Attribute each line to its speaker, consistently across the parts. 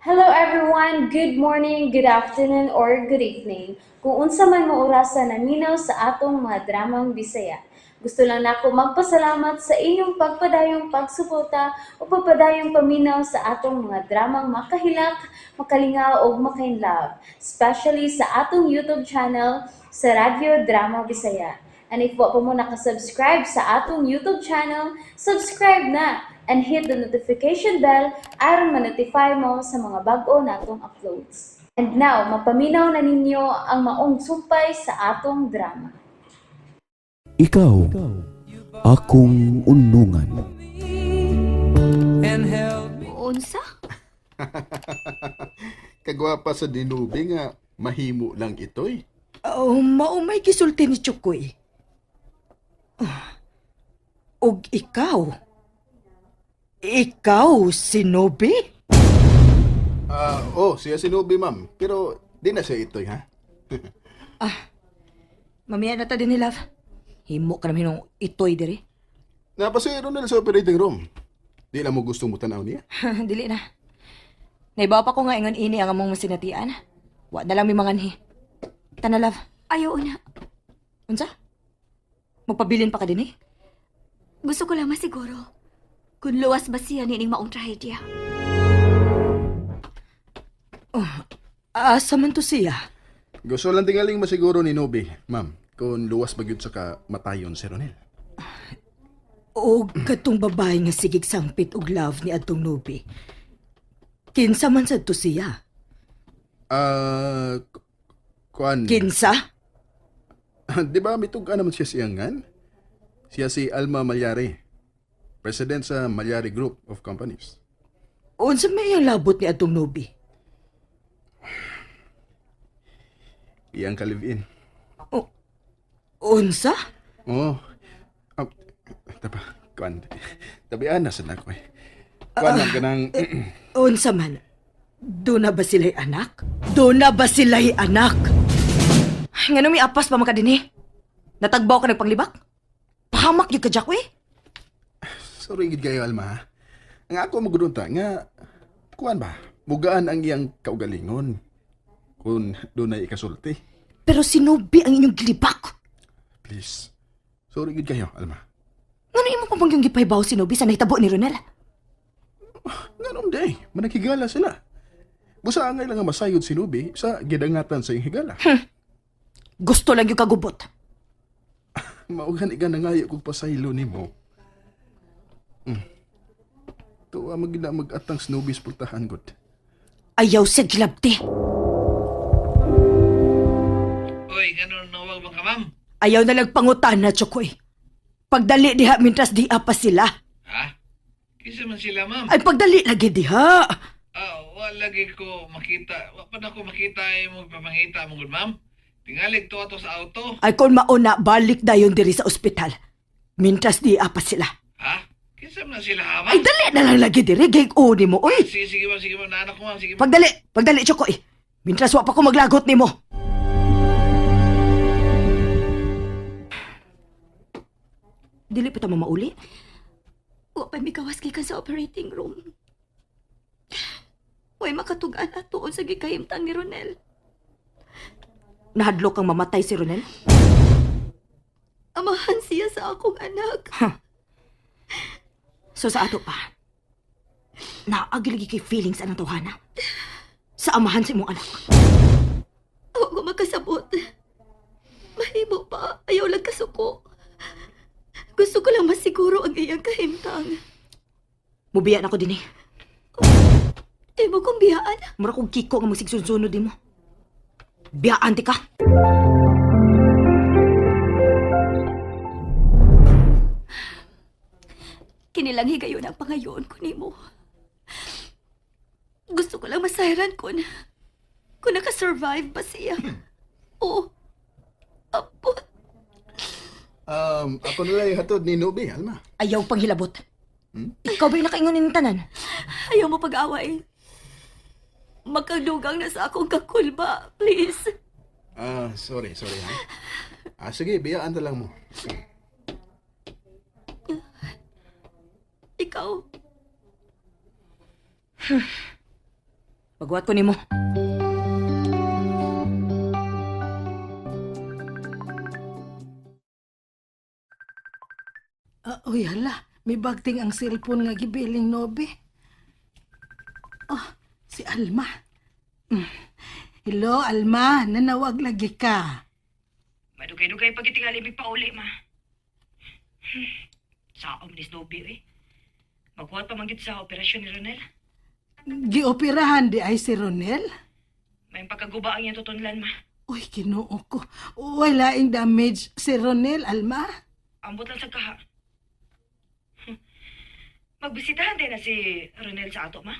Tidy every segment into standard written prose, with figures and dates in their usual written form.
Speaker 1: Hello everyone! Good morning, good afternoon, or good evening. Kung unsa man mo orasa naminaw sa atong mga dramang Bisaya. Gusto lang nako magpasalamat sa inyong pagpadayong pagsuporta o pagpadayong paminaw sa atong mga dramang makahilak, makalingaw ug makainlove, especially sa atong YouTube channel sa Radyo Drama Bisaya. And if wa pa mo nakasubscribe sa atong YouTube channel, subscribe na and hit the notification bell aron ma-notify mo sa mga bag-o natong uploads. And now, mapaminaw na ninyo ang maong sumpay sa atong drama.
Speaker 2: Ikaw, akong unungan.
Speaker 3: Unsa?
Speaker 4: Kagwapa sa dinubi nga mahimo lang itoy.
Speaker 5: Oh, maumay gisulti ni Chukoy. Ah, og ikaw? Ikaw, si Nobi?
Speaker 4: Ah, oh, siya si Nubi, ma'am. Pero di na siya itoy, ha?
Speaker 5: Mamiya na ta din ni Love. Himo ka naman hinong itoy diri.
Speaker 4: Napasiro na sa operating room. Di na mo gusto mo tanaw niya.
Speaker 5: Dili na. Naibaw pa ko nga ingon ini ang among masinatian. Wa na lang mi manganhi. Tana, Love.
Speaker 3: Ayaw na.
Speaker 5: Unsa? Magpabilin pa ka din eh?
Speaker 3: Gusto ko lang masiguro kung luwas ba siya nining maong trahedya.
Speaker 5: Asa man to siya?
Speaker 4: Gusto lang tingaling masiguro ni Nubi, ma'am, kung luwas ba gyud sa ka matayon si Ronel.
Speaker 5: O katong babae nga sigig sangpit og love ni adtong Nobi. Kinsa man sad to siya?
Speaker 4: Ah, kuan.
Speaker 5: Kinsa?
Speaker 4: Di ba mitug-an naman siya siyangan? Siya si Alma Malyari, president sa Malyari Group of Companies.
Speaker 5: Unsa may iyang labot ni adtong Nobi?
Speaker 4: Iyang ka-live-in.
Speaker 5: Unsa?
Speaker 4: Oh. Ah, taba, kuan. Tabian na sa nako eh. Kuan ma'am kanang
Speaker 5: Unsa man? Doon na ba sila'y anak? Doon na ba sila'y anak? Ngano may apas pa maka dinhi? Natagbaw ka nagpanglibak? Pahamak gyud ka Jack eh.
Speaker 4: Sorry gid kayo Alma. Ha? Ang ako magudunta nga kuan ba? Mugaan ang iyang kaugalingon kung dunay ikasulti.
Speaker 5: Pero sinubi ang inyong gilibak.
Speaker 4: Please. Sorry gid kayo Alma.
Speaker 5: Ngano imo pa bang yung gipahibaw si Nobi sa nahitabo ni Ronel?
Speaker 4: Nganom day, managhigala sila. Busa angay lang nga masayod si Nubi sa gidangatan sa iyang higala.
Speaker 5: Gusto lang yung kagubot.
Speaker 4: Maugan iga nangayo kog pasaylo nimo. Tuwa magina mag-atang sa Nubi sa pultahan gud.
Speaker 5: Ayaw sa gilabti.
Speaker 6: Uy, ganun nawag bang ka, ma'am?
Speaker 5: Ayaw na nagpangutan na, Chokoy. Pagdali diha mintras diha pa sila.
Speaker 6: Ha? Kinsa man sila, ma'am?
Speaker 5: Ay pagdali lagi diha.
Speaker 6: Ah, wa lagi ko makita. Wa pa na ko makita imong pamangita mo gud, ma'am. Tingalig to ato sa auto.
Speaker 5: Ay kung mauna, balik dayon diri sa ospital. Mintras diha pa sila.
Speaker 6: Ha? Kinsa man sila, ha, ma'am?
Speaker 5: Ay dali na lang lagi diri, gig uni mo, oy.
Speaker 6: Sige, sige, ma'am, sige, ma'am. Naanak ko, ma'am. Sige, ma'am.
Speaker 5: Pagdali, pagdali, Chokoy. Mintras wa pa ko maglagot nimo. Dili pa ta mamauli.
Speaker 3: Wa pa mikawas gikan sa operating room. Way makatug-an ato sa gikahimtang ni Ronel.
Speaker 5: Nahadlok kang mamatay si Ronel.
Speaker 3: Amahan siya sa akong anak.
Speaker 5: So sa ato pa, naagiligi kay feelings anang tawhana. Sa amahan sa imong anak.
Speaker 3: Wa ko makasabot. Mahimo pa, ayaw lang kasuko. Gusto ko lang masiguro ang iyang kahimtang.
Speaker 5: Mubiya na ko dinhi.
Speaker 3: Imo kong biyaan.
Speaker 5: Mura kong kiko nga magsigsunsunod nimo. Biyaan ti ka.
Speaker 3: Kinilang higayon ang pangayoon ko nimo. Gusto ko lang masayran kung nakasurvive ba siya. Oo. Apo.
Speaker 4: Ako na lang hatod ni Nubi, Alma.
Speaker 5: Ayaw pang hilabot. Ikaw ba'y nakaingon ning tanan?
Speaker 3: Ayaw mo pag-away. Magkadugang na sa akong kakulba, please.
Speaker 4: Ah, sorry, sorry ha. Ah, sige, biyaan na lang mo.
Speaker 3: Ikaw,
Speaker 5: Pagwat ko nimo.
Speaker 7: Ah, uy, hala. May bagting ang cellphone nga gibiling Nobi. Oh, si Alma. Hello, Alma. Nanawag lagi ka.
Speaker 5: Madugay-dugay pag itingali mig pauli, ma. Saom ni Snowy, eh. Magkuhat pa manggit sa operasyon ni Ronel.
Speaker 7: Gioperahan di ay si Ronel?
Speaker 5: May pagkaguba ang iyang tutunlan, ma.
Speaker 7: Uy, Ginoo ko. Wala ing damage si Ronel, Alma.
Speaker 5: Ambot lang sa kaha. Magbisitahan din na si Ronel sa ato, ma.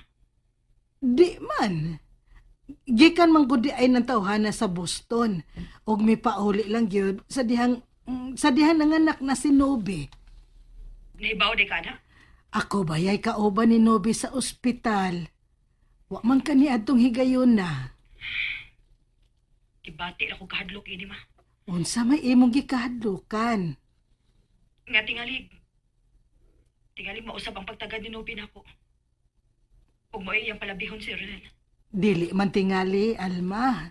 Speaker 7: Di man. Gikan man gud di ay ng tawhana sa Boston. Og may pauli lang gyud sa dihang nanganak na si Nobi.
Speaker 5: Nahibaw di ka na?
Speaker 7: Ako bayay kauban ni Nobi sa ospital. Wa man kani adtong higayon na.
Speaker 5: Gibati na ko kahadlok ini, ma.
Speaker 7: Unsa may imong gikahadlukan?
Speaker 5: Nga tingalig. Tingalig mausab ang pagtagad ni Nobi nako. Ug mao iyang palabihon si Ronel.
Speaker 7: Dili man tingali, Alma.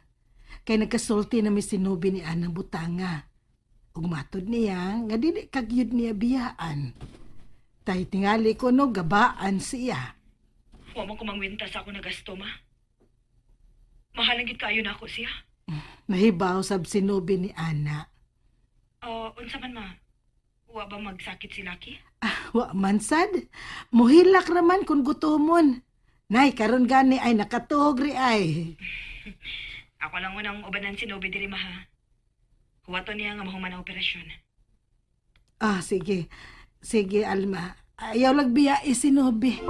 Speaker 7: Kay nagkasulti na mi si Nobi ni Anang Butanga. Ug matod niya nga dili kagyud niya biyaan. Tay tingali ko no gabaan siya.
Speaker 5: Wa man ko mangwinta sa ako nagasto, ma. Mahalang gid kaayo nako siya.
Speaker 7: Nahibaw sab si Nobi ni Ana.
Speaker 5: Oh, unsa man ma? Wa ba magsakit si Lucky?
Speaker 7: Wa man sad. Muhilak raman kung gutomon. Nay, karon gani ay nakatuog ri ay.
Speaker 5: Ako lang unang ubanan si Nobi diri ma ha. Huwato niya nga mahuman ang operasyon.
Speaker 7: Ah, sige. Sige, Alma. Ayaw lagbiya si Nobi.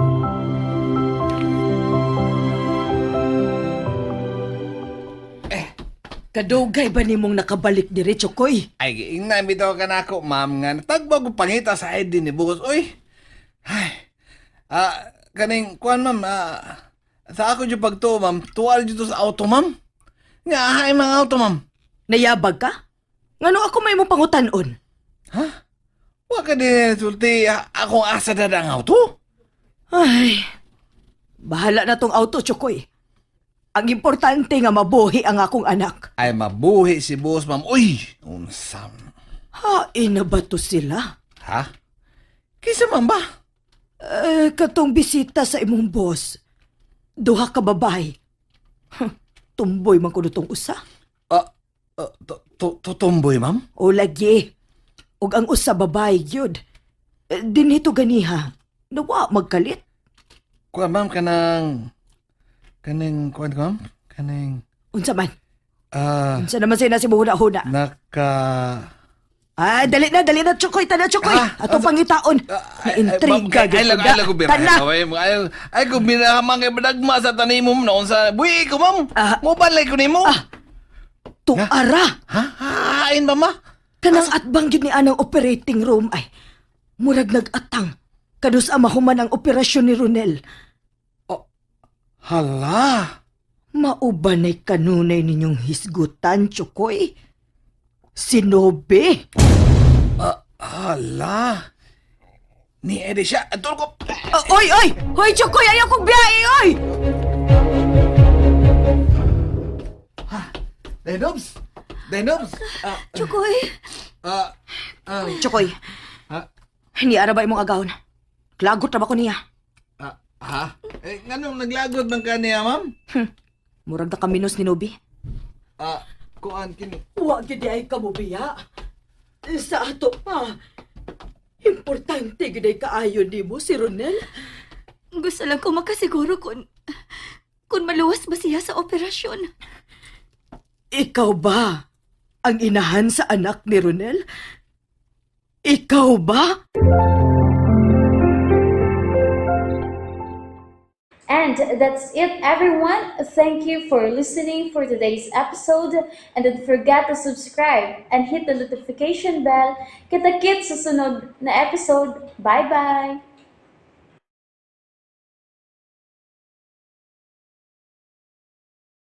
Speaker 5: Kadugay ba nimong nakabalik diri, Chokoy?
Speaker 6: Ay, giingnan bitaw ka na ako, ma'am, nga natagbaw ko pangita sa ID ni Bukos. Uy! Ay! Ah, kaning, kuan, ma'am, sa ako dyan pagtuo, ma'am, tuwa dito sa auto, ma'am. Nga, ahay mga auto, ma'am.
Speaker 5: Nayabag ka? Ngano ako may mong pangutanon?
Speaker 6: Ha? Wa ka din, sulti, akong asa na ang auto?
Speaker 5: Ay, bahala na tong auto, Chokoy. Ang importante nga mabuhi ang akong anak.
Speaker 6: Ay, mabuhi si boss, ma'am. Uy! Unsam.
Speaker 5: Hain na ba to sila?
Speaker 6: Ha? Kisa man ba?
Speaker 5: Eh, katong bisita sa imong boss. Duha ka babae. Huh, tumboy man kuno tong usa.
Speaker 6: Ah, tutumboy, ma'am?
Speaker 5: O lagi. Og ang usa babae gyud. Eh, dinhito ganiha. Nawa magkalit.
Speaker 6: Kuan, ma'am, kanang... Kaning, kuan, ma'am? Kaning...
Speaker 5: Unsa man?
Speaker 6: Ah,
Speaker 5: Unsa naman sila si huna-huna?
Speaker 6: naka...
Speaker 5: Ah, dali na, Chokoy, tana, Chokoy.
Speaker 6: Ah,
Speaker 5: Atong pangitaon.
Speaker 6: Ay, ay, ma'am,
Speaker 5: Na-intriga
Speaker 6: Ay, lang, ay, lang,
Speaker 5: gyud ka. Tana.
Speaker 6: Ay, ay, ay, kung binahamang kay badagma sa tanimom noon sa... Buhi ko, ma'am!
Speaker 5: Ah.
Speaker 6: Mo balay ko nimo!
Speaker 5: Ah. Tuara.
Speaker 6: Ha? Hain ba, ma?
Speaker 5: Kanang atbang gyud ni anang operating room ay murag nag-atang kadus ang mahuman ang operasyon ni Ronel.
Speaker 6: Hala!
Speaker 5: Maubanay kanunay ninyong hisgutan, Chokoy. Sinobe.
Speaker 6: Hala! Ni Eddie siya. Atol ko!
Speaker 5: Ah, oy, oy! Hoy, Chokoy, ayaw kong biyahe, oy!
Speaker 6: Denobs! Denobs! Ah,
Speaker 3: Chokoy,
Speaker 6: ah, ah,
Speaker 5: Chokoy.
Speaker 6: Ha?
Speaker 5: Niara ba imong agawon? Klagot na ba ko niya?
Speaker 6: ah, ha? Eh, nganong naglagot man ka niya, ma'am?
Speaker 5: Murag na kaminos ni Nobi.
Speaker 6: Ah, kuan kini.
Speaker 5: Wa gid ay ka mo biya. Sa ato pa. Importante gid ay kaayo nimo si Ronel.
Speaker 3: gusto lang ko makasiguro kung maluwas ba siya sa operasyon.
Speaker 5: Ikaw ba ang inahan sa anak ni Ronel? Ikaw ba?
Speaker 1: And that's it, everyone. Thank you for listening for today's episode. And don't forget to subscribe and hit the notification bell. Kita-kits sa sunod na episode. Bye-bye!